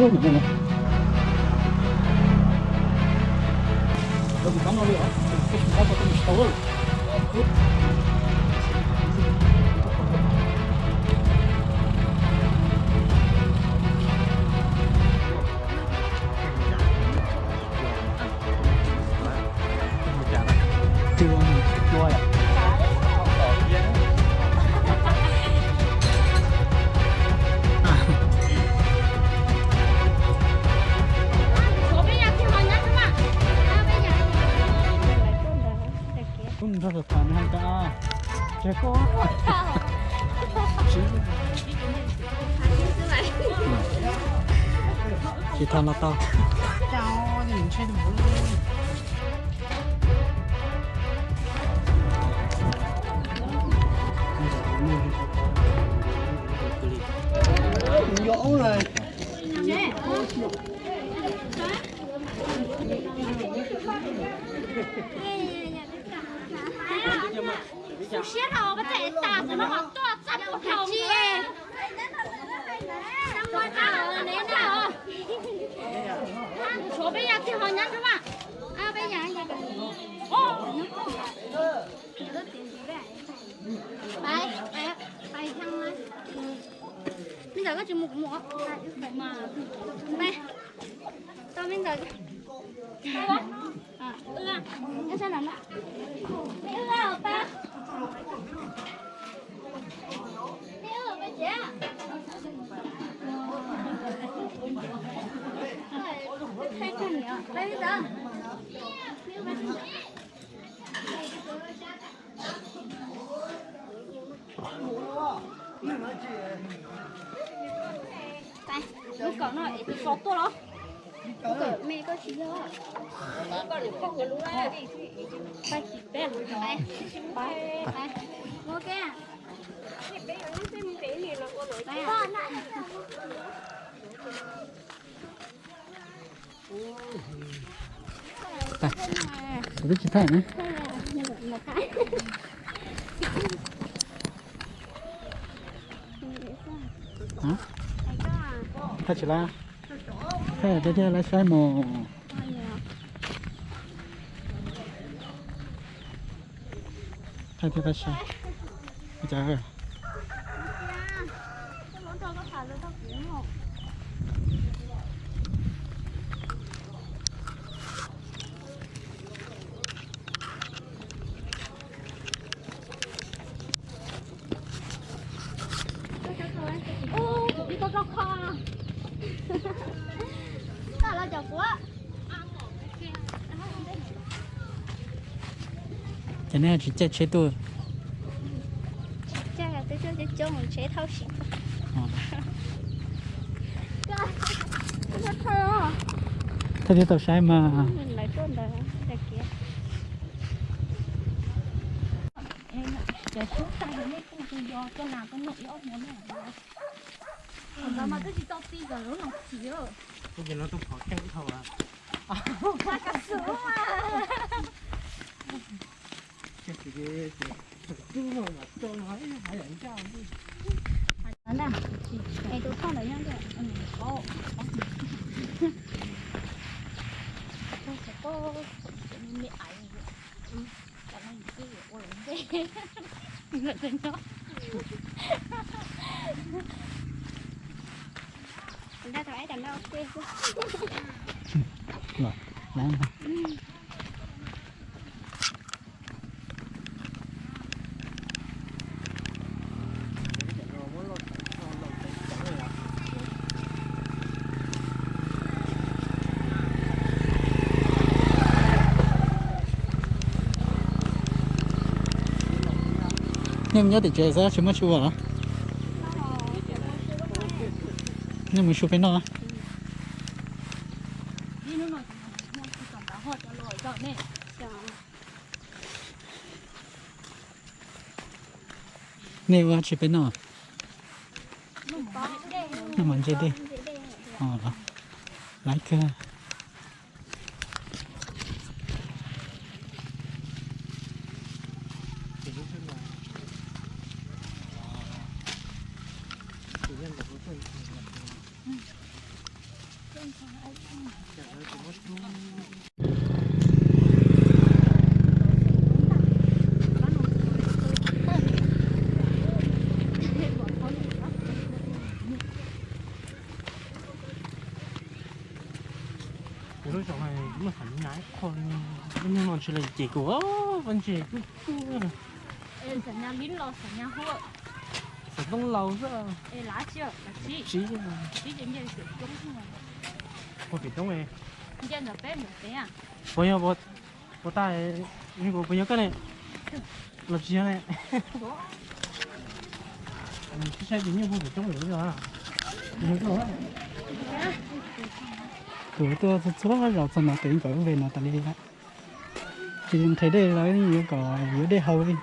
Kuv nrog tus tham nws hais tias, tseg koj. Tsis tham los tau. Siab rau koj txawm tas txog no mas tuaj txaj muag dhau. Tshuav peb yam kiag ho nyab rau mas. Peb yam. Pais, pais, pais. Me ntxawm koj tsis mus kuv mus. Pais. Tau me ntxawm. Lub kaum no es tus so tuaj los? Me koj tsis yog. Pais, pais, pais. Kuv twb tsis thaij ne. Thaij tsis lab. Thaij tiag tiag lawv saib mus. Thaij tiag thaij saib. Cas Ces nej tsis caij tsheb tuaj? Caij, twb coob coob tsheb thauj sim. Thaij thiab tau saib mas. Nej mus nyob tim tsev xwb tsis muaj su los? Nej mus su peb noj. Nej ua tsi peb noj? Noj mov ntse dej. Laiv kawg. Lub zos no muaj xam na ib qho li, lub neej no ntshe li ces kuv vaj ntse kuj kuj. Xam Toob Laus xwb. Puas pem roob? Puas yog, puas tas, puas yog koj ne? Los tsis yog ne? Tsis saib ces nyuj puag pem roob lawm. Tus tuaj txhua txhua zaus txog no tus nkawd ve no tas li lawm. Ces nqhis dej los yuav kom yuav dej haus li.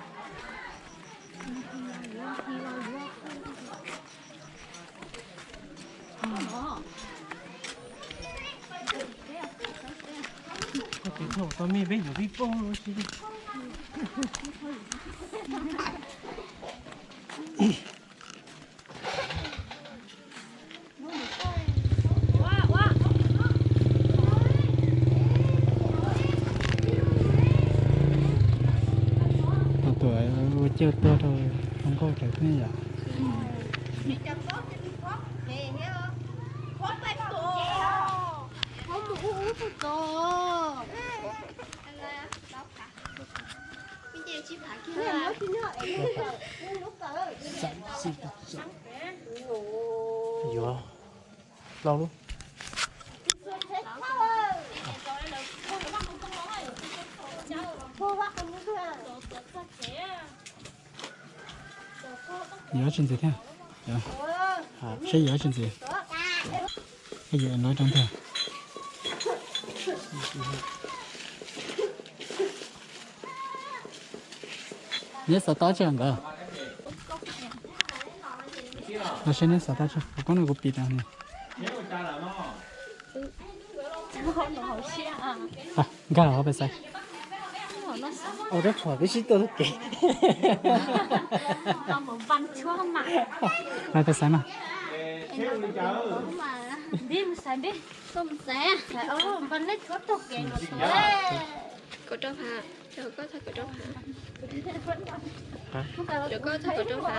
Tus ua ciaj tuag rau hluas nkauj cawv thiab yom. Yuav lau lub. Yuav tsis ntxiv thiab. Seb yuav tsis ntxiv. Yuav lov rau tiag. Neb xov tob tsis nkawd? Los seb neb xov tob tsis, kuv koob no kuv pim tas ne. Nkag los pem xaiv. Ua rab phom peb sib tuaj txoj kev. Los pem xaiv mas. Kaum rau phav, rau koj txog kaum rau phav. Rau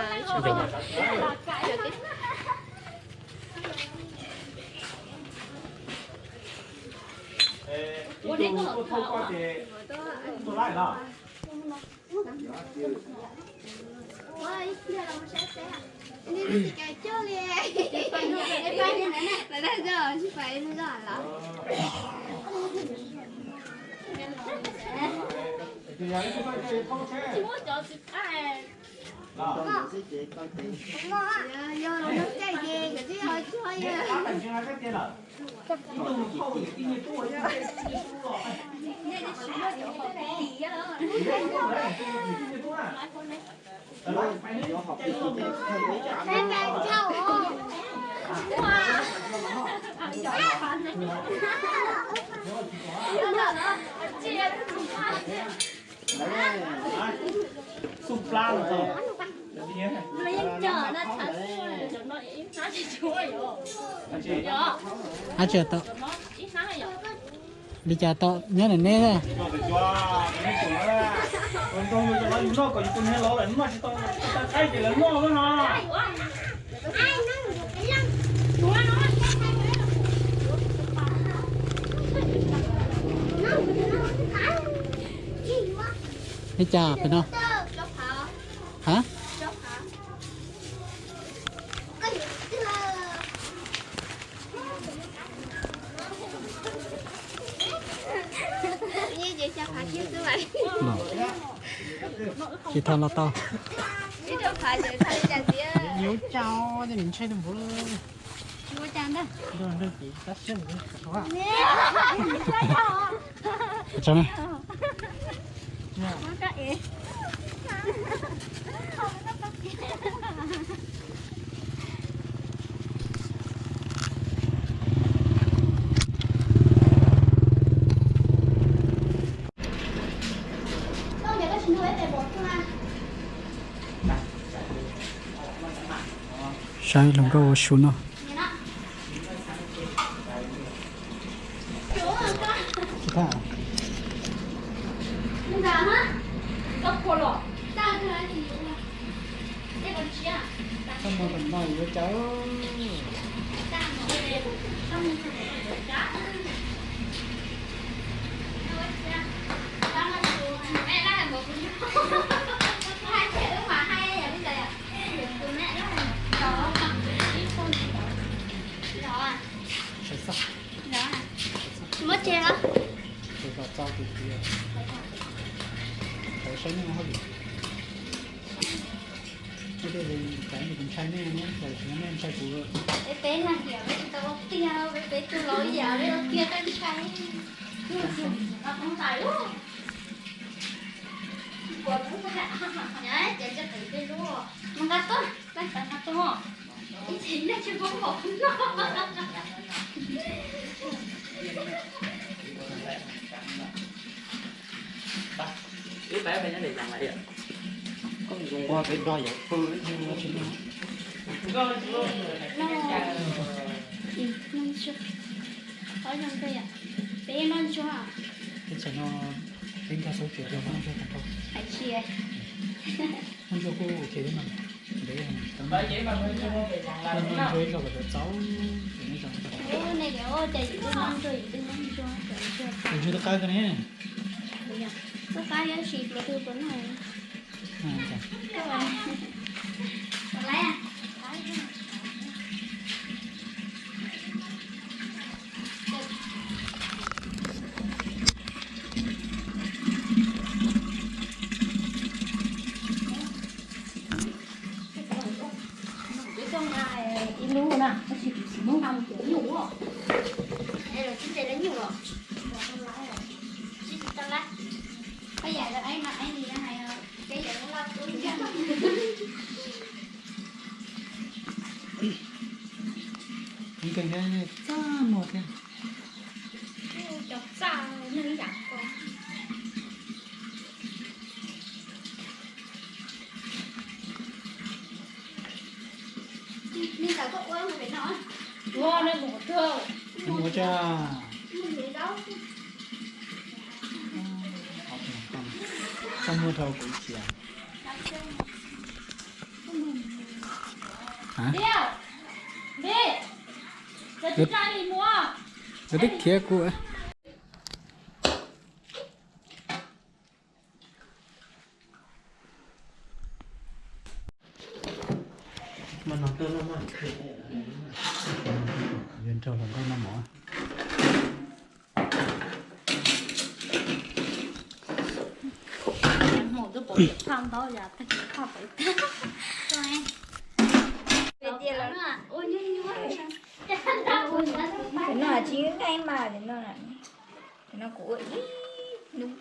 koj txog kaum rau phav. Ab, tsis tau. Li cas tau nyob ntawm neb. Li cas pem no? Ha? Tsis tau los tau. Nws ua cas nws ntshai tus npawg. Saib hluas nkauj ua su noj. Txaj muag tom no yuav cas. Muab tseg los? Saib nej hauj lwm. Kuv ntshai nej, nej ntshai kuv. Peb peb na hiam peb tsis tau ua tiag, peb peb tug laus yam peb ua tiag peb ntshai. Mus nqa tuaj, nqa tuaj. Ib txhia nej tsis paub npaum no. Peb noj ntsuag, peb nkag xauv tsev rau noj ntsuag tag nrho. Hais tsis, noj ntsuag kuj ok thiab mas, ntev, noj ntsuag ib zaug kom txaus txaus. Ua nej tias ua cas yus twb noj ntsuag, yus twb noj ntsuag, ntsuag twb qab kawg ne. Twb qab tab sis pluas twg pluas noj. Ib lub na, tab sis kuv tsis muab nqa mus cov nyuj os. Es los tsis ntes lawv nyuj los? Tsis tau lawm. Koj yam lawv eib mas eib li hais, peb yam lub laj tub ntag. Nkeeg thiab txaj muag thiab. Cov txaj neeg ib yam ko. Ua nej mus ua tag. Txaj muag dhau kuv ib txhia. Nkawd twb khiav kuv. Yuav nrog hluas nkauj noj mov. Cov no tsis nqaij mas, cov no kuv ua ib hnub.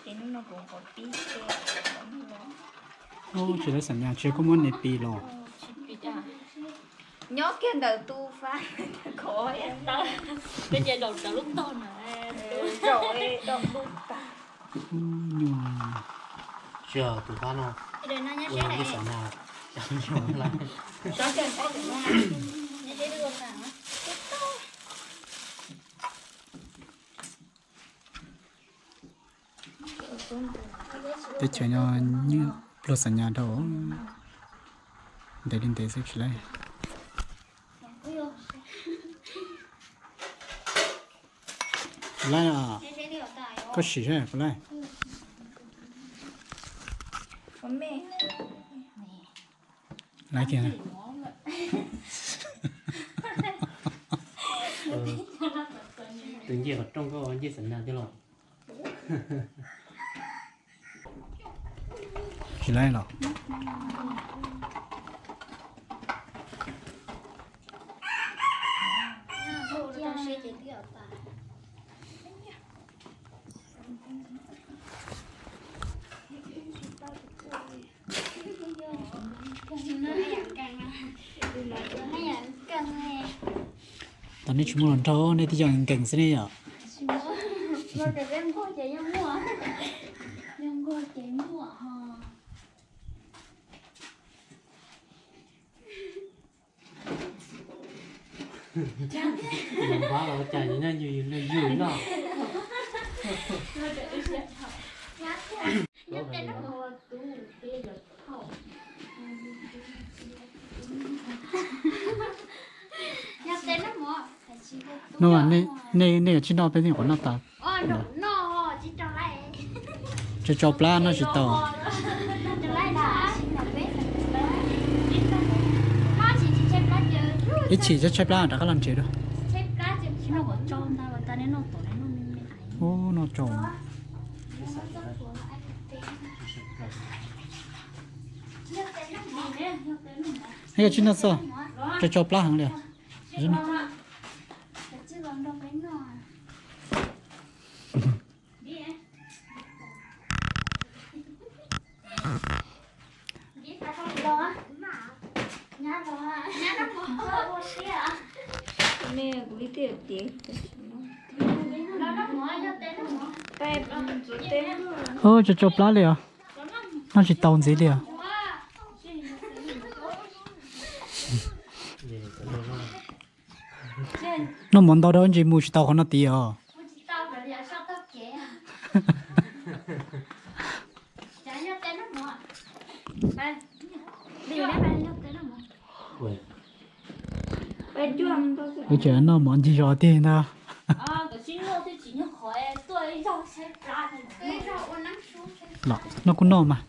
Ces hnub no kuv nqos pib ces tsis lawv xam nyas tsis koj muab niam pis los. Nyob kiag ntawm tus fab khov. Peb ces zaum rau lub tog na. Zaum rau lub tag. Nyuag. Tsis tus fab no ua ncej xam nyas. Teb chaws no pluag xam nyas dhau, ntev li ntev xwb tsis laib. Tsis laib, koj sim saib puas laib. Laib kiag. Tus ncej qhov rooj koj ua ncej xam nyas thiab los? Tsis laib los? Tam nej tsis muaj hluas nraug nej twb yog nkees xwb ne yom. Npab los cas nyob yus yus lwj yus noj. No, nej, nej yuav tsis noj peb yeej qhuav noj tas. Tso, tso plab noj tsis tau. Ib chim tshaib plab rov qab los ntsev dua. Ub, noj tsau. Neb yuav tsis noj xwb, tso, tso plab heev li. Ub, tso, tso plab li os. Noj tsis tau ntxiv li os. Noj mov ntau dhau ntsis mus tsis tau qhov no tid os. Ub, tseem noj mov ncig zos tiag ntag. Los noj kuj noj mas.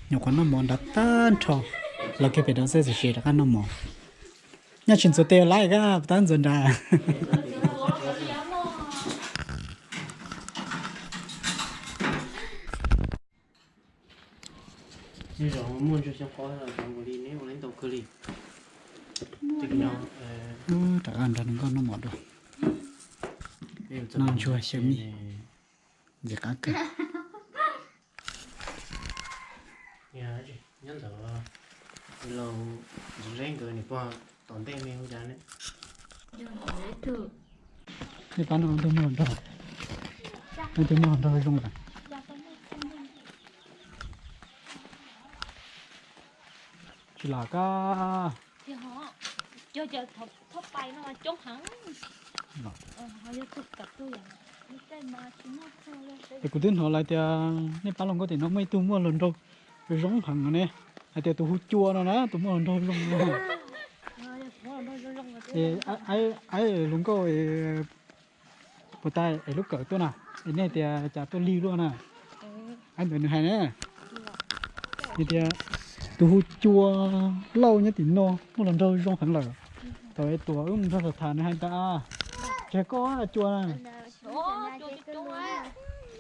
Nyuam qhuav noj mov nrad tag nrho, los kiag pem rau xwb, txawm siav rov qab noj mov. Nyob tsis ntxuav tes lawm, kab tab ntxuav nrad. Muaj ntsuag xyoob qob li neb ua li ntau kawg li. Rov qab nrog nkauj noj mov dua. Noj ntsuag xyaw mij, ntxim qab kawg. Nyob ntawd, laus Ntxoov Zeb nkawd niam pog tom ntej me hu cas ne? Nej pab no tus muaj hluas nraug, nej tus muaj hluas nraug zoo lawm. Tsis lam kab. Es kuv twb hnov lawv tias nej pab hluas nkauj tim no muaj ib tug muaj hluas nraug zoo heev no ne, hais tias tus hu Cua no na, tus muaj hluas nraug zoo no. Es aib hluas nkauj puas tau es lub kawm tuaj na, es nej tias cas tuaj lig luaj na? Aib ntawd nws hais na, nws tias tus hu Cua Lauj nyob tim no muaj hluas nraug zoo heev lawm. Thaum es tuaj wb mus nrog tham tham nws hais tias, tsis hais koj Cua na,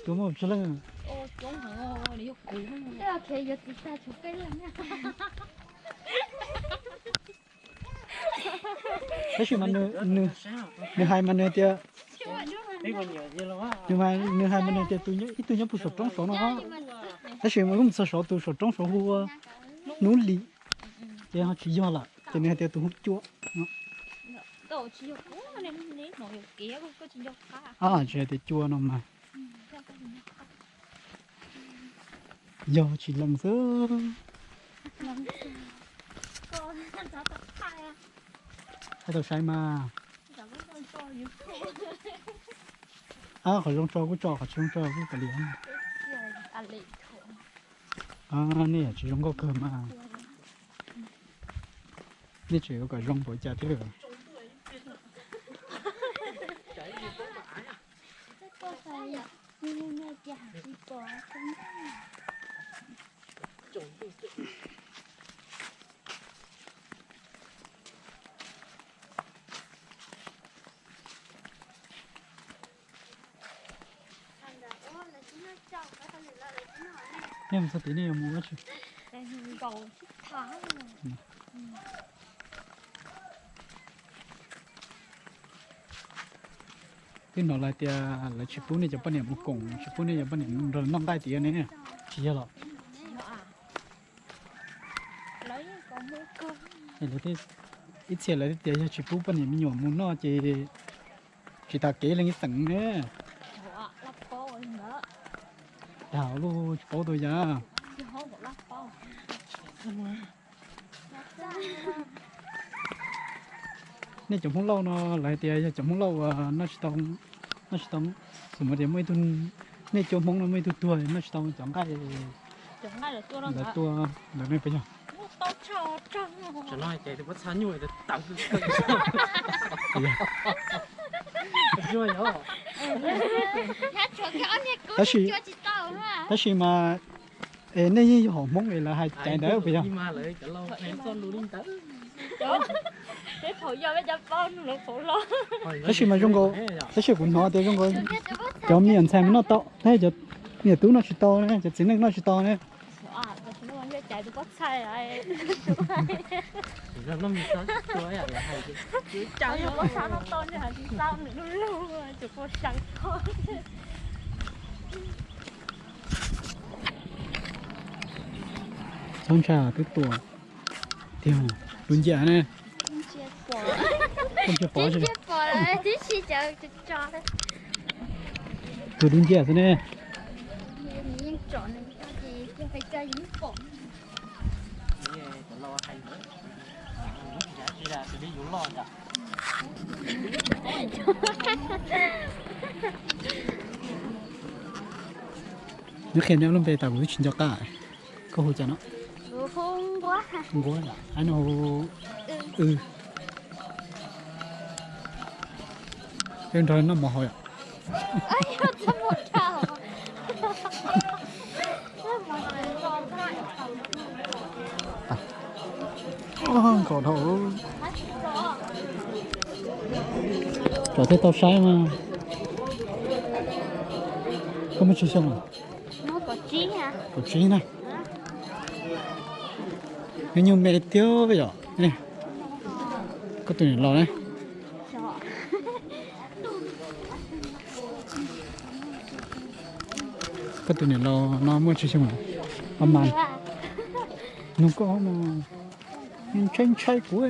Cua muaj tsis leej. Tab sis mas nws hais mas nws tias, nws hais mas nws tias ib tug nyob puag saum roob saud no. Tab sis mas wb mus txog saud, tus saum roob saud hu ua Hnub Lis, ces ho tsis yog lawm, ces nws hais tias tus hu Cua. Tsis hais tias Cua no mas, yog tsis leej xwb. Hais tau saib mas. Qhov zoo tso kuj tso, qhov tsis zoo tso kuj kav liam. Nej yam tsis zoo nkauj kawg mas. Nej tseem yuav kom zoo npaum cas thiab lawm. Nej mus txog tid nej yuav mus ua tsi? Twb hnov lawv tias lawv tsis pub nej cov poj niam mus koom, tsis pub nej cov poj niam mus nrog noj nqaij tiag ne, tsis yog los? Ib txhia lawv tias yog tsis pub poj niam me nyuam mus noj ces tsis tas kev leej ib xeem ne. Dag luj tsis paub tau yam. Nej cov Hmoob Lauj no lawv hais tias yog cov Hmoob Lauj uas noj tsis tau, noj tsis tau, xws li tias muaj ib tug, nej cov Hmoob no muaj ib tug tuag noj tsis tau cov nqaij, cov nqaij lawv tua ntawd ne puas yog? Tab sis, tab sis mas, es nej yeej yog hom Hmoob es lawv hais caiv ntawd puas yog? Tab sis mas zoo nkaus, tab sis kuv hnov tias zoo nkaus cov me nyuam ntxhais mas noj tau, tab sis cov me nyuam tub noj tsis tau ne, cov txiv neej noj tsis tau ne. Txhob ntshai, twb tua tiag, lub nciab ne. Tus lub nciab xwb ne. Neb qhia neb lub npe tas kuv twb tsis nco qab. Koj hu cas no? Nquab, no hu w. Peb nrog noj mov haus yom. Nkaus dhau. Cov thiaj tau saib mas. Koj muaj tsawg xyoo? Kaum tsib na. Nws nyuag me tiag yom. Koj tus niam laus ne? Koj tus niam laus no muaj tsawg xyoo? Pab mas nug koj no, ntshai ntshai kuv.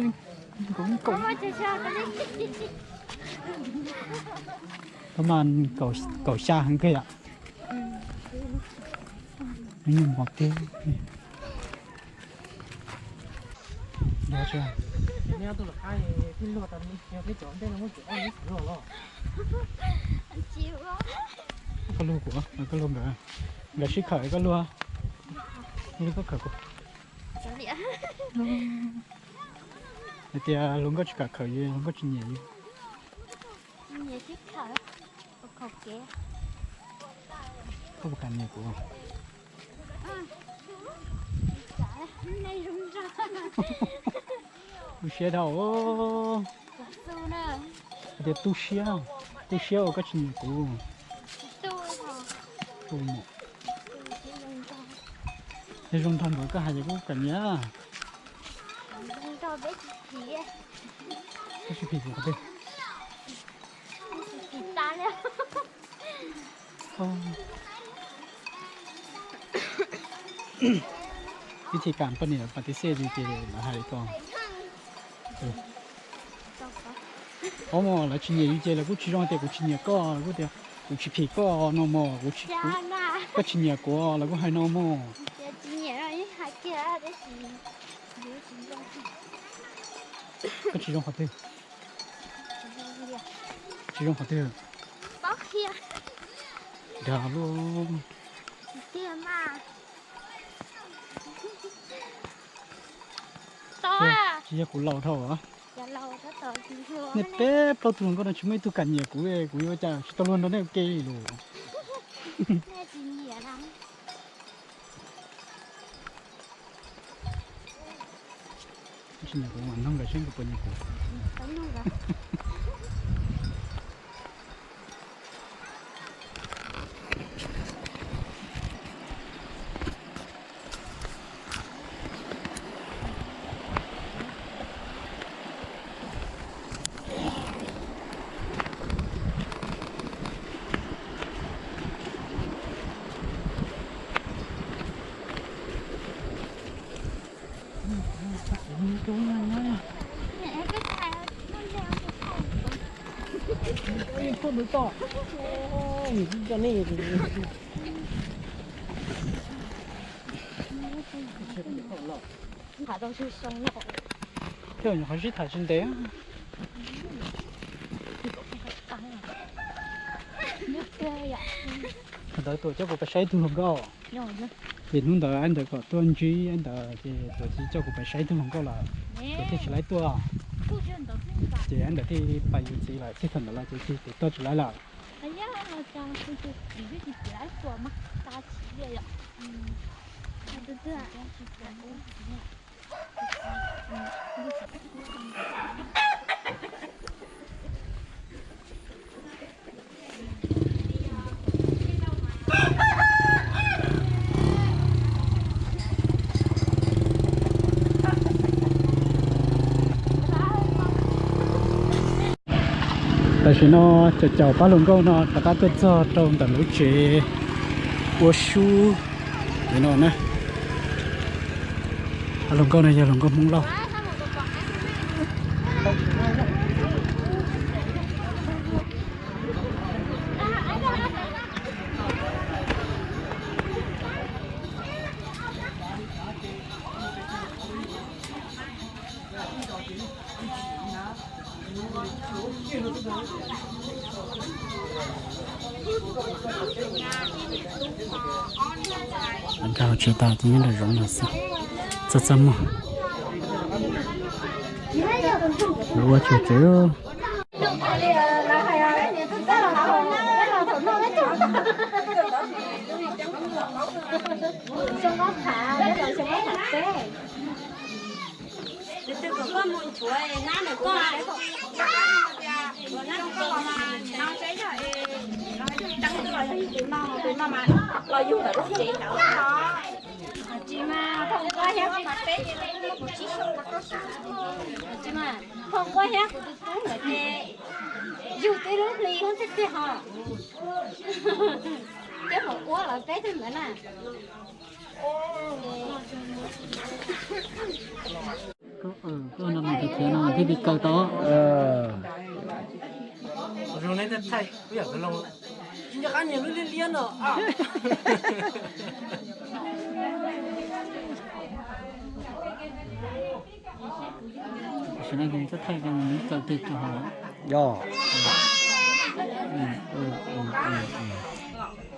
Pab mas kaum xya heev kawg yom. Nws nyuag mos tiag. Koj luag kuv, koj luag nkawd, nkawd sib khawm koj luag, koj khawm kuv. Hais tias luag nkauj tsis kam khawm yus, luag nkauj tsis nyiam yus. Koj puas kam nyiam kuv? Tu siab dhau. Hais tias tu siab, tu siab uas koj tsis nyiam kuv. Tu mus. Yog zoo nraug nkawd koj hais ces kuj kam nyiam. Koj tsis phim kuv qhov twg? Vib thib kam poj niam pas tis xej li ces lawv hais li ko. Ob mos, lawv tsis nyiam yus ces lawv kuj tsis zoo tias kuv tsis nyiam koj, lawv kuj tias kuv tsis phim koj no mos, koj tsis nyiam kuv lawv kuj hais no mos. Koj tsis zoo qhov twg? Tsis zoo qhov twg? Dag luaj. Tsis yog kuv laus dhau. Nej peb plaub tug hluas nkauj no tsis muaj ib tug kam nyiam kuv, kuv yuav ua cas tsis tau luag nrog nej ua ke li lauj. Tsis nyiam kuv mas nug nkawd seb nkawd puas nyiam kuv. Thiab nyuam qhuav sib tham tsis ntev. Ntawd tuam coj kuv pais saib ib tug hluas nkauj. Vim hnub ntawd aib ntawd kom tuaj ntsib aib ntawd ces tuam tsis coj kuv pais saib ib tug hluas nkauj lawm, ces thiaj tsis laib tuaj. Ces aib ntawd thiaj pais yuav txiv lawm, txij thaum ntawd los ces tsis tuaj tsis laib lawm. Tam sim no caum caum pab hluas nkauj no rov qab tuaj txog rau ntawm lub tsev ua sub no na. Pab hluas nkauj no yog hluas nkauj Hmoob Lauj. Nkag hauv tsev tas ces nyob nram zoov no xwb, txaj txaj muag. Kuv ua tsuag tsev. Tus twg kom koj mus nchuav nab ntawm koj, nab ntawm koj mas no seb yog teeb twg los yog tus no, tus no mas los yug ntawm lub tsev ntawd no. Tsis mas, phau nquab thiab kuv tus tub, tsis mas, phau nquab thiab kuv tus tub ntawd ces yug tib lub hli lub txij txij ho. Coj mus ua lawv peb tug ntawd na. Koj no thiaj li kaw tau. Zoo nej thaij ib yam qab niag lub liab liab no. Tam sim no thaij nws kaw teg rau hauv. Yog.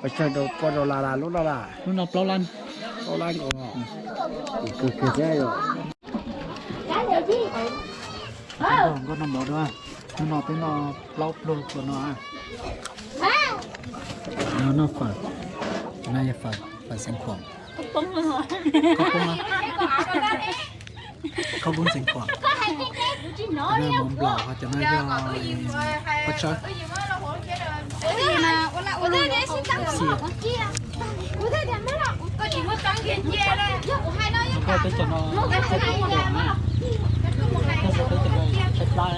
Pes tsawg rau, pua rau las lub no las? Lub no plaub lab. Plaub lab nkaus. Kawg kiag thiab yom. Nkauj noj mov dua. Hnub no peb noj plaub pluag pluag no. No noj fawm, no yog fawm, fawm Xeev Khuam. Khaub poob, khaub poob Xeev Khuam. Cov no mov nplaum, ho cov no yog pob tsawb. Koj teb chaws no, koj teb chaws no tshaib plab,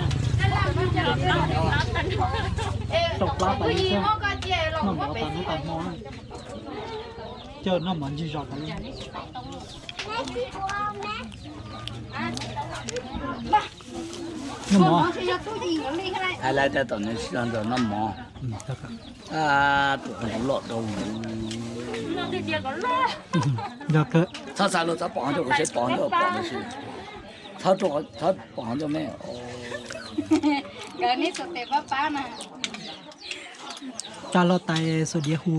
raug plab tas li xwb. Noj mov tas hnub tas hmo, coj noj mov ncig zos tas li. Noj mov. Hais lawv tas tom nws sib nrog noj mov. Tus loj rau. Txhob xav luag txhob pom qhov ncauj kuv seb pom ncauj pom ntawd si. Txhob pom qhov ncauj me. Tsa loj tais xuas diav hu.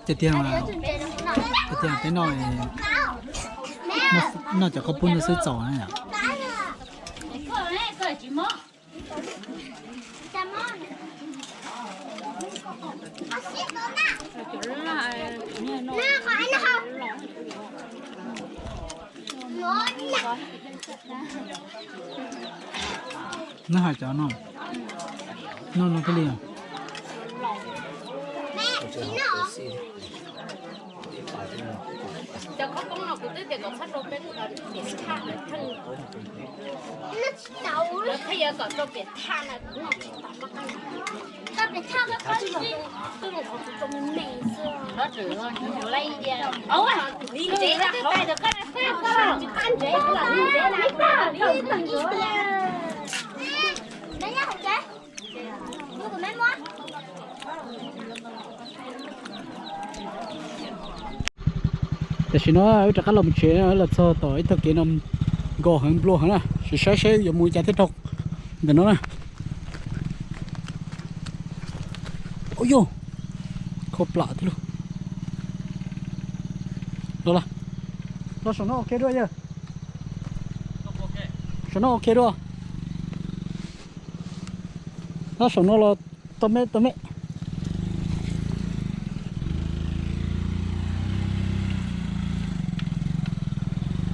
Tiag tiag, tiag tiag peb noj, noj cov khaub poob no xwb txaus na yom. Neb hais cov no, noj no thiaj li. Cov khawb koob no kuv twb tias kom txhob rau peb, pem thaj na, lawv pheej yuav kom rau pem thaj na, kuv noj tsis tau. Twb zoo qhov kuv rau me me xwb. Li ntsev na, koj ntsev, koj ntsev na. Tam sim no wb rov qab los mus tsev, los txog tom ib tog kev no nkos heev nplua heev na, sim saib saib yuav mus cas thiab rau ntawm no na. Ua yog kho plam thiab lauj. Los, los saum no ok dua yawg. Saum no ok dua. Los saum no los tau me tau me.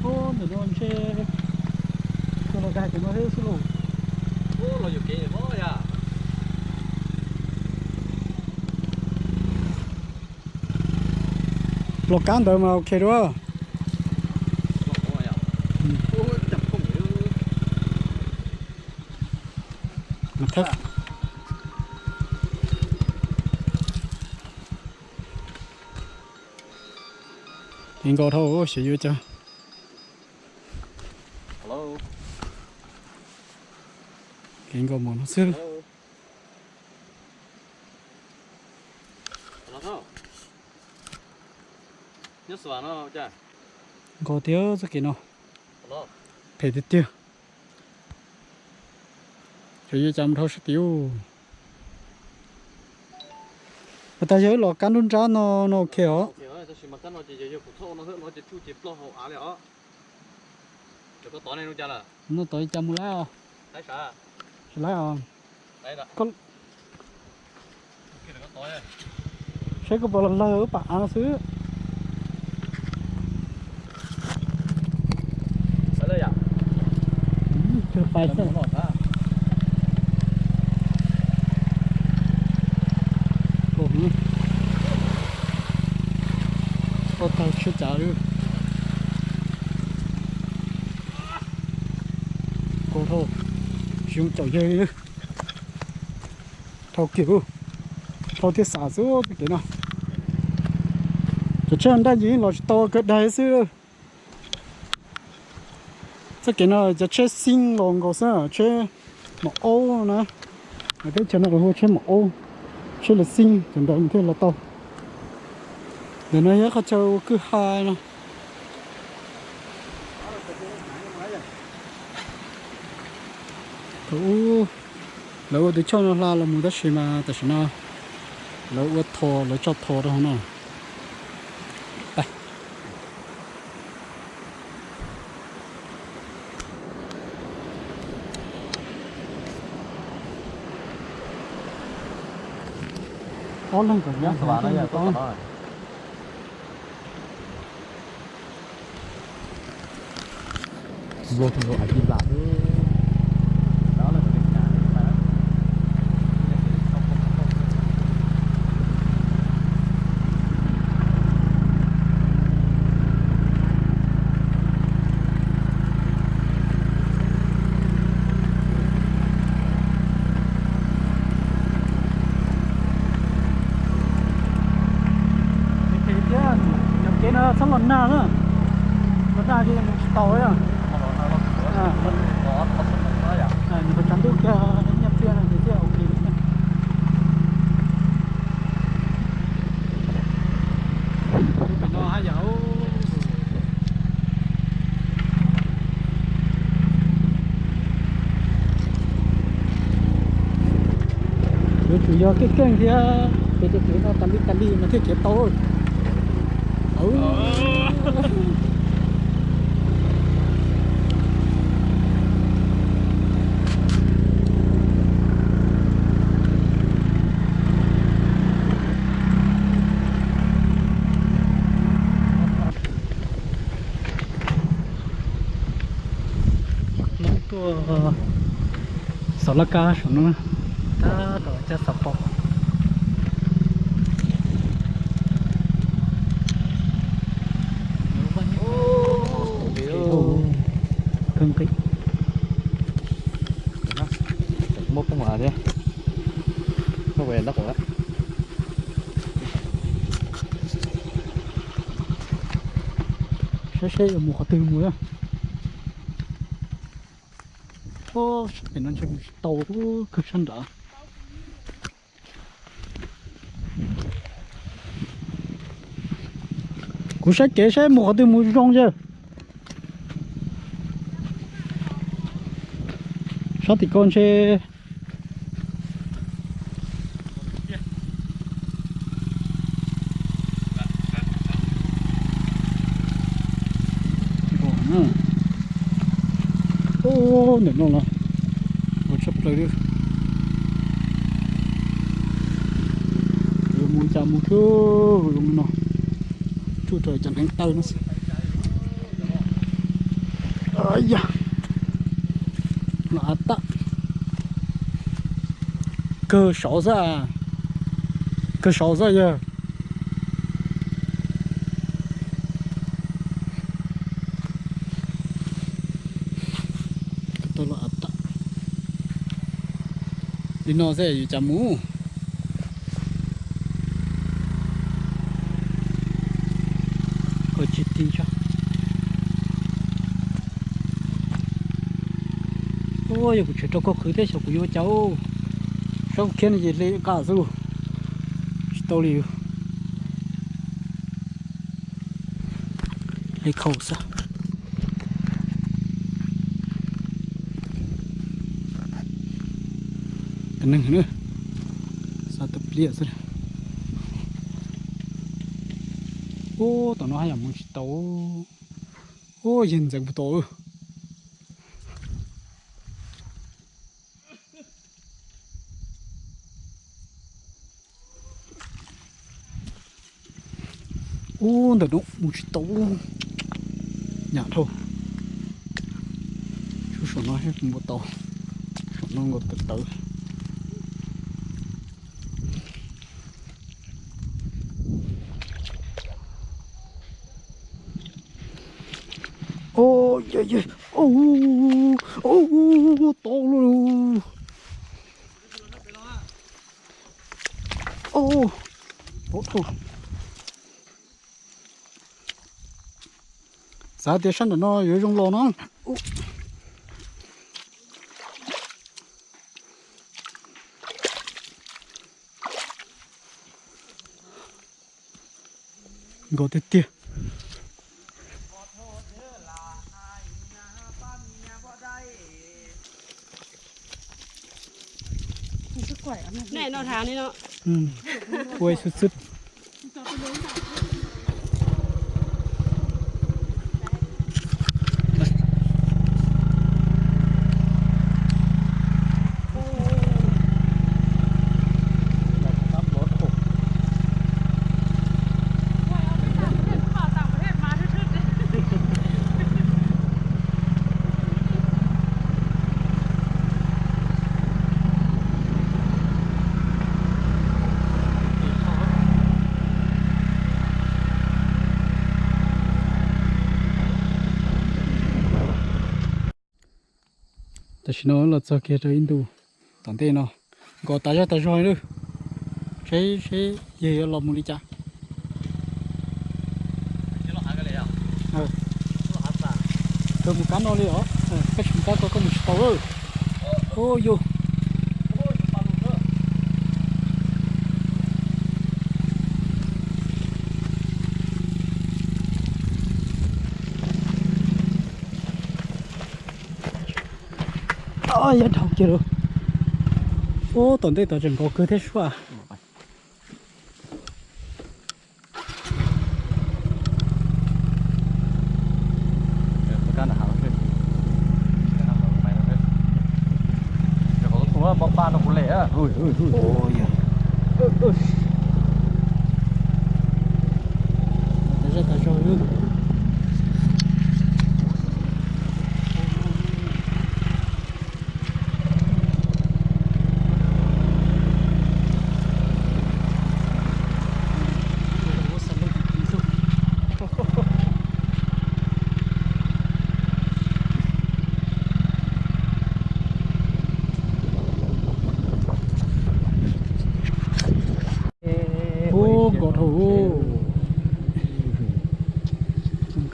Ub, ntawm no ntshe tus los kag cov no thiab xwb lauj. Los kab ntawd mas ok dua. Kev nkos dhau xyov yuav cas. Kev nkos mom no xwb. Nkos tiag txoj kev no. Phem tiag tiag. Xyov yuav cas mus dhau sab tid. Mas tas yog los kab nruab nrab no, no ok os. No tod li cas mus lawm os. Tsis lawm os. Saib koj puas los lawg wb pam av no xwb. Pais xwb. Ua tag tshuab cav li. Kos dhau, tsis zoo caum yawg li. Dhau kiag, dhau thiaj xam xwb txoj kev no. Cov tsheb Honda yeej los tsis tau kawg daig xwb. Txoj kev no cov tsheb xib los nkaus xwb, tsheb maum aub na. Teb chaws no lawv hu tsheb maum aub, tsheb lawv xib cov ntawd thiaj los tau. Ntawm no yog qhov chaw ua kwj ha no. Thaum ub lawv ua tus choj no hla los mus tab sis mas tam sim no lawv ua tho, lawv tso tho rau hauv no. Ob leeg kom nyob tod. Thiab cov kev no txhob los nag na, los nag ces mus tsis tau. Nws puas tsav ntuj kiag nyiaj txiag no ces thiaj ok. Pem no haj yam yuav tsum yog keej keej thiab ces tej kev no tas li tas li mas thiaj khiav tau. Hnub tuaj xov laj kab saum no, tab tom caj xov pom. Muab poob av thiab. Muab nqa ntab qaum lawm. Saib seb yuav mus qhov twg mus na. Sab pem no ntshe mus tsis tau, kawg sab nrad. Kuv saib kev saib mus qhov twg mus zoo yawg. Sab tim ko ntshe ntawm no los ua tshaj plaws li. Yuav mus cas mus thiab, zoo no tsuj rau cov hneev taw no xwb. Yog los av tag, kawg saud xwb, kawg saud xwb yog. Li no xwb yuav cas mus. Koj tsis ti tso. Ua yog kuv tshem rau koj qhwv thiab xyov kuv yuav ua cas. Saib khiab no ces hle nqa xwb, tsis tau li. Hle khau xwb. Tus neeg na, xa tus pliam xwb. Ub, tom no haj yam mus tsis tau. Ub, yawg ntxeev puag tod. Ub, ntawm no mus tsis tau. Nyam dhau. Tshuav saum no thiab kuv mus tau. Saum no nkaus tawv tawv. Ub, yog, yog, ub, ub, tau lawm. Ub, tau dhau. Xav tias sab nram no yuav zoo los no. Nkaus tiag tiag. Ua xwb xwb. Tam sim no los txog kiag rau ib ntu tom ntej no, nkaus tas zog tas zog li. Seb seb yawg yuav los mus li cas. Kawg mus kab no li os. Koj tsis mus kab ko koj mus tsis tau lawm. Ub yus. Yog dhau kiag lawm. Ub, tom ntej tod tseem nkaus kawg thiab suab.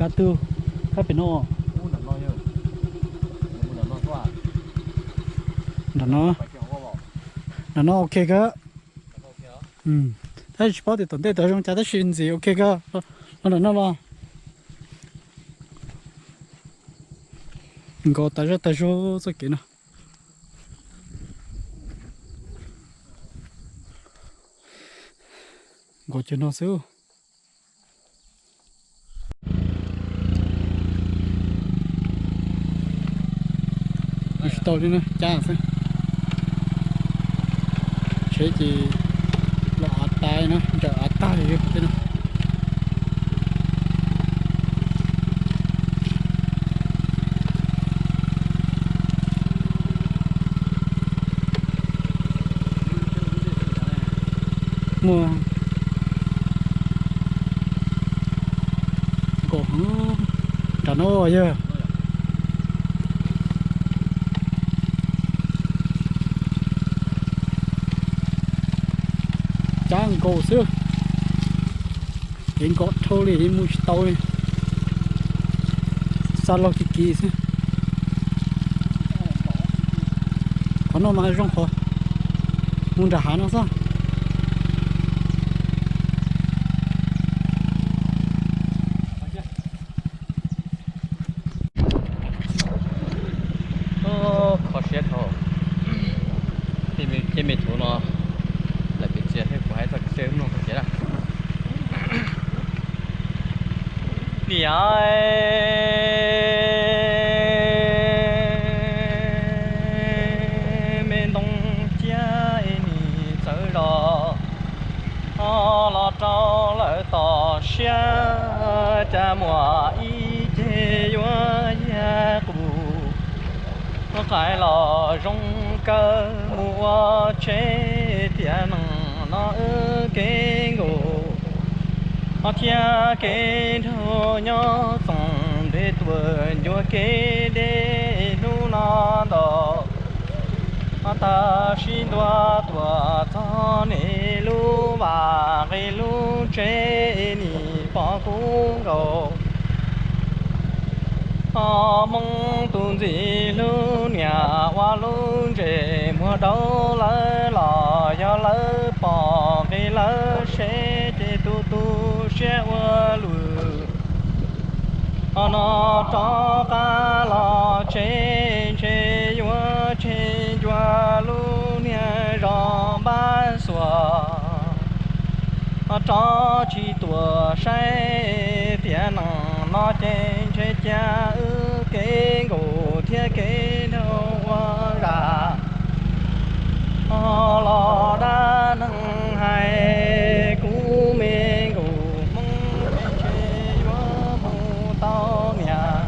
Tus kab pem no. Nram no, nram no ok kawg. Tab sis tsis paub tias tom ntej tau zoo cas tab sis ntxim ok kawg. Los nram no los. Nkaus tas zaj tas zog txoj kev no. Nkaus cag no xwb. Tsis tau li na, cab xwb. Tsheb ces los av tag na, ntsawm av tag li tej no. Muaj nkaus heev nram no yog. Cab nkaus xwb. Kev nkos dhau li mus tsis tau li. Xa los kiv kiv xwb. Qhov no mas zoo qhov mus nram hav no xwb. Kho siab dhau. Tej me thaum no lawv piv txiaj thiab kuv hais txog kev seb mloog txog kev na. Niam, me ntoo ciab es nim txawv zos, ho los rau lawm tom siab, cas muaj ib ce yuav yag qus. Qaib los zoo kawg mus ua tsheb tiam neeg no wb kev nkaus, ho thiab kev dhau nyob txoos ntev tuaj ncua kev deb hnub no ntau. Ho tam sim ntua tuaj txog niam lub vaj nqis lub tsev nim pom kub nkaus. Ho Hmoob tus ntxim hlub niam ua lub ntsej muag rau lawv los yog lawv pom nqis lawv seb ces tu tu siab ua luaj. Ho no rov qab los tsev ntshe yuav tseg ncua lub niag zos npab xuas. Ho rov tsis tuaj saib tiam neeg no ces ntshe cas wb kev nkaus thiab kev dhau ua zam. Ho los dab neeg hais kuv me nkaus Hmoob ces ntshe yuav mus tau niam.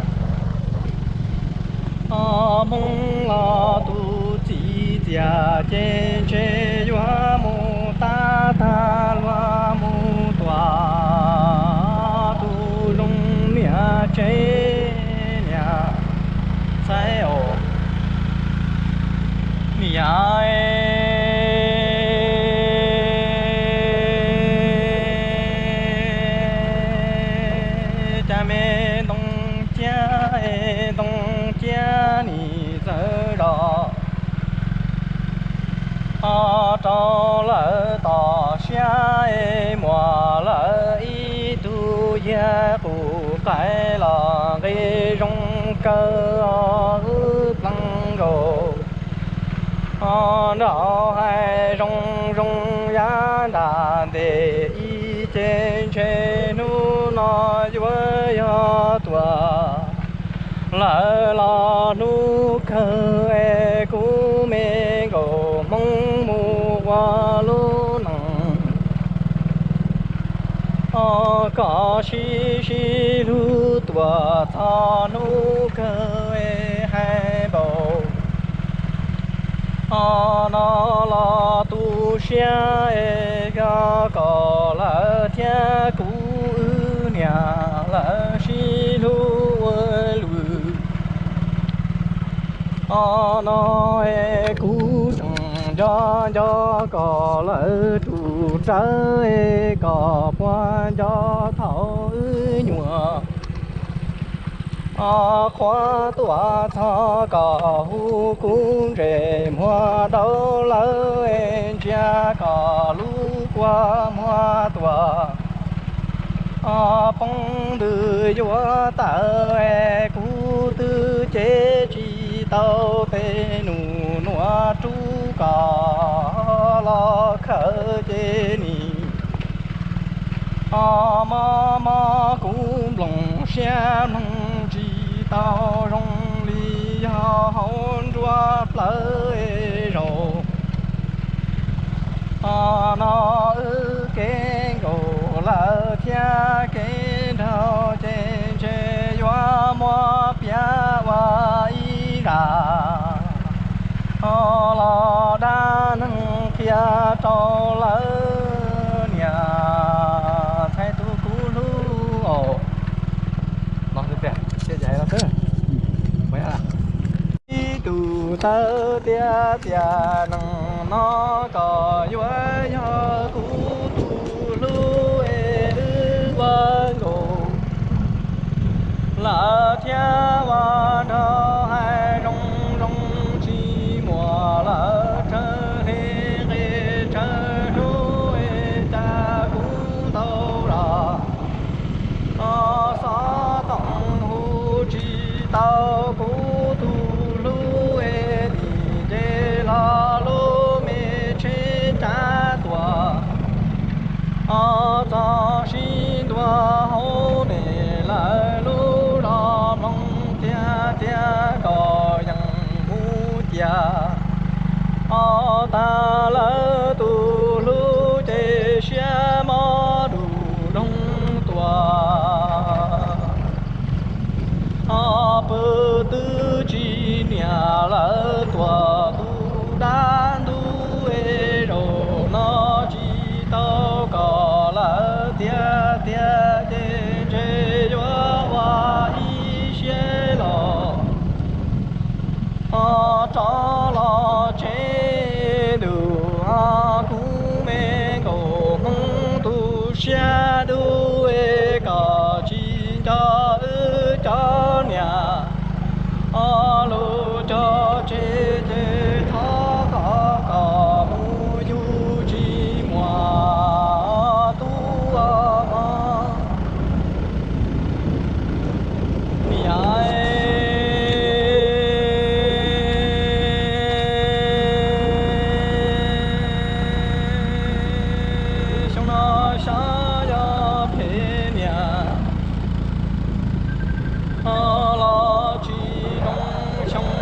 Ho Hmoob los tus txiv txias ces ntshe yuav mus tab tag luag mus tuam tus zoo niam tsev niam txhais os. Niam, cas me ntoo ciab, ntoo ciab nim txawv zos, ho rau lawm tom siab es muaj lawm ib tug yag qus qaib los nqi zoo kawg wb pleev nkaus. Ho nrog hais zoo zoo yav nram ntej ib ce ntshe hnub no yuav yog tuaj lawm los hnub kawg es kuv me nkaus Hmoob mus ua lub neej. Ho koj sib sib hlub tuaj txog hnub kawg es hais npaum. Ho no los tu siab es yog kom lawv thiab kuv wb niam lawv sib hlub ua luaj. Ho no es kuv tseem nco nco kom lawv tus rawv es kom puag nco thaum wb nyuam. Qhuav tuaj txog kom hu kuv ntses muag dauv lawm, ntsia kom lub kua muag tuaj poob ntws yuav tawm, kuv twb cev tsis tau tes num nuav rub kom los khawm ces nim mob mob kuv nplooj siab mloog tsis tau zoo li yog hauv nruab plawv zaum no wb kev nkaus lawm thiab kev nraug ces ntshe yuav muab piav ua ib zaj los dab neeg qhia rau lawv niam ntxhais tus kuv hlub. Ib tug tawv tias tias neeg no kom yuav yog kuv tus hlub es wb ua nkaus lawm thiab ua nrog hais zoo zoo tsis muaj lawm tsawg hli nqe tsawg hlub es cas kuv tau los xov tooj hu tsis tau kuv tus hlub es nim nce hlo lub me tsheb cav tuaj txog sib ntua hauv me lawv lub zos mloog tiag tiag kom yeej mus cia tag lawv tus hlub ces siab mob du doog tuaj pw twb tsis niam lawv tuaj tus dab ntub es zaum no tsis tau kom lawv tiag tiag ces ntshe yuav ua ib siab los rov los tsev ntuj. Kuv me nkauj Hmoob tu siab dub es kom tsis nco wb cov niam lus cog tseg ces thov kom kom mus yug tsis muaj tub niam. Xyoo no xyov yog phem niam los tsis zoo xyoo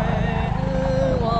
es wb ua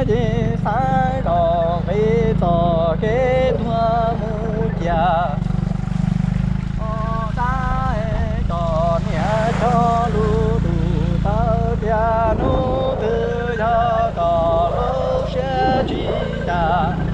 Ces xav zos nqis txoj kev tuag mus cia, tab tom niam cov lus tus tawv tias hnub twg yog kom lub siab tsis ncaj.